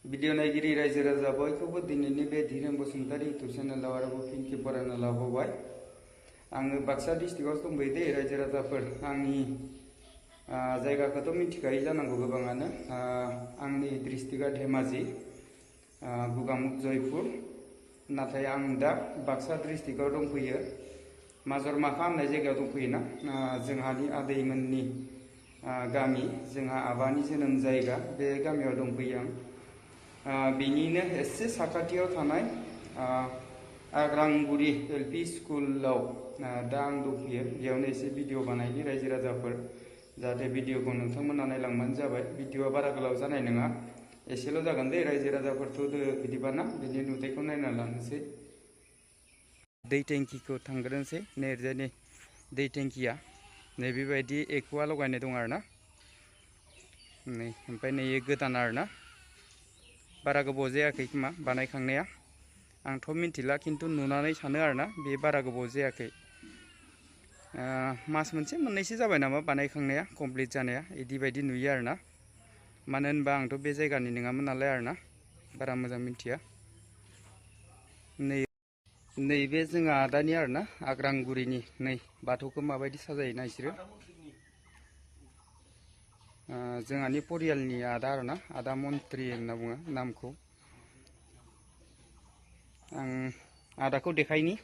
Video नायगिरि रायजो राजा बयखौबो दिनैनि बे धीरेन बसुमतारी इउटुब चेनेलाव आरोबाव फिन खेब बरायना लाबावबाय। आङो बाक्सा डिस्ट्रिक्टआव दंफैयो दे रायजो राजाफोर। आंनि जायगाखौथ' मिथिखायो जानांगौ गोबाङानो। आंनि डिस्ट्रिक्टआ धेमाजि, गुगामुख जयपुर। नाथाय आं दा बाक्सा डिस्ट्रिक्टआव दंफैयो, माजरमाखा होननाय जायगायाव दंफैयोना। जोंहानि आदैमोननि गामि, जोंहा आबानि जोनोम जायगा, बे गामियाव दंफैयो आं। बेनिनो एसे साखाथियाव थानाय आग्रांगुरि एलपि स्कुलाव दा आं दंफैयो। बेयावनो एसे भिडिअ बानायनि रायजो राजाफोर, जाहाथे भिडिअखौ नोंथांमोना नायलांबानो जाबाय। भिडिअआ बारा गोलाव जानाय नङा, एसेल' जागोन दे रायजो राजाफोरथ' बिदिबाना बिनि नुथायखौ नायना लानोसै। दै टेंकिखौ थांग्रोनोसै। नैरजायनि दै टेंकिया नैबेबायदि एकुवा लगायनाय दं आरोना। नै ओमफ्राय नै गोदान आरोना, बारा गोबाव जायाखै खोमा बानायखांनाया। आंथ' मिन्थिला, खिन्थु नुनानै सानो आरोना बे बारा गोबाव जायाखै। मास मोनसे मोननैसो जाबाय नामा बानायखांनाया, कमप्लिट जानाया। इदि बायदि नुयो आरोना। मानो होनबा आंथ' बे जायगानि नङामोन नालाय आरोना, बारा मोजां मिन्थिया। नैबे जोंहा आदानि आरोना, आग्रांगुरिनि। नै बाथौखौ माबायदि साजायो नायसोरो। जोंहानि परियालनि आदा आरोना, आदा मन्त्रि होनना बुङो नामखौ। आं आदाखौ देखायनि।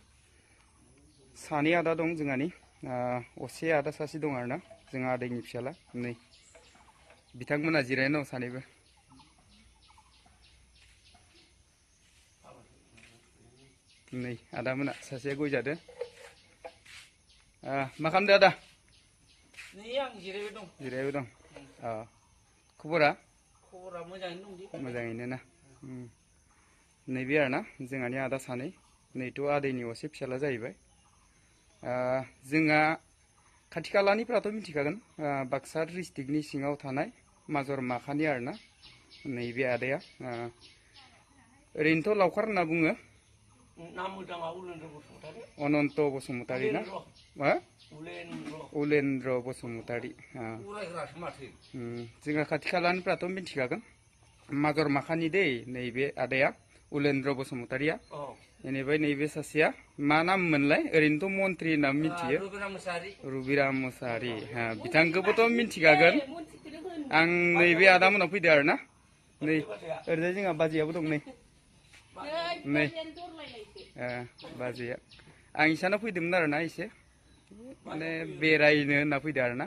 सानै आदा दं जोंहानि। असे आदा सासे दं आरोना, जोंहा आदैनि फिसाला। नै बिथांमोना जिरायना दं सानैबो। नै आदामोना सासेया गय जादो। मा खालामदो आदा? नै आं जिरायबाय दं। जिरायबाय दं। खबरा? खबरा मोजाङैनो दं दे। मोजाङैनो ना। नैबे आरोना जोंहानि आदा सानै। नैथ' आदैनि असे फिसाला जाहैबाय। जोंहा खाथि खालानिफ्राथ' मिथिखागोन, बाक्सा डिस्ट्रिक्टनि सिङाव थानाय माजरमाखानि आरोना नैबे आदाया। ओरैनोथ' लावखार होनना बुङो। नाम मोजाङा उलेन्द्र बसुमतारी। अनन्त बसुमतारी ना? मा? उलेन्द्र बसुमतारी। जोंहा खाथि खालानिफ्राथ' मिथिखागोन, माजरमाखानि दै नैबे आदाया, उलेन्द्र बसुमतारीया। बेनिफ्राय नैबे सासेया मा नाम मोनलाय? ओरैनोथ' मन्त्रि होनना मिथियो, रुबिराम मुसाहारि। बिथांखौबोथ' मिथिखागोन। आं नैबे आदामोनाव फैदो आरोना। नै ओरैजाय जोंहा बाजैयाबो दं। नै बाजैया। आं इसानाव फैदोंमोन आरोना, एसे माने बेरायनो होनना फैदो आरोना।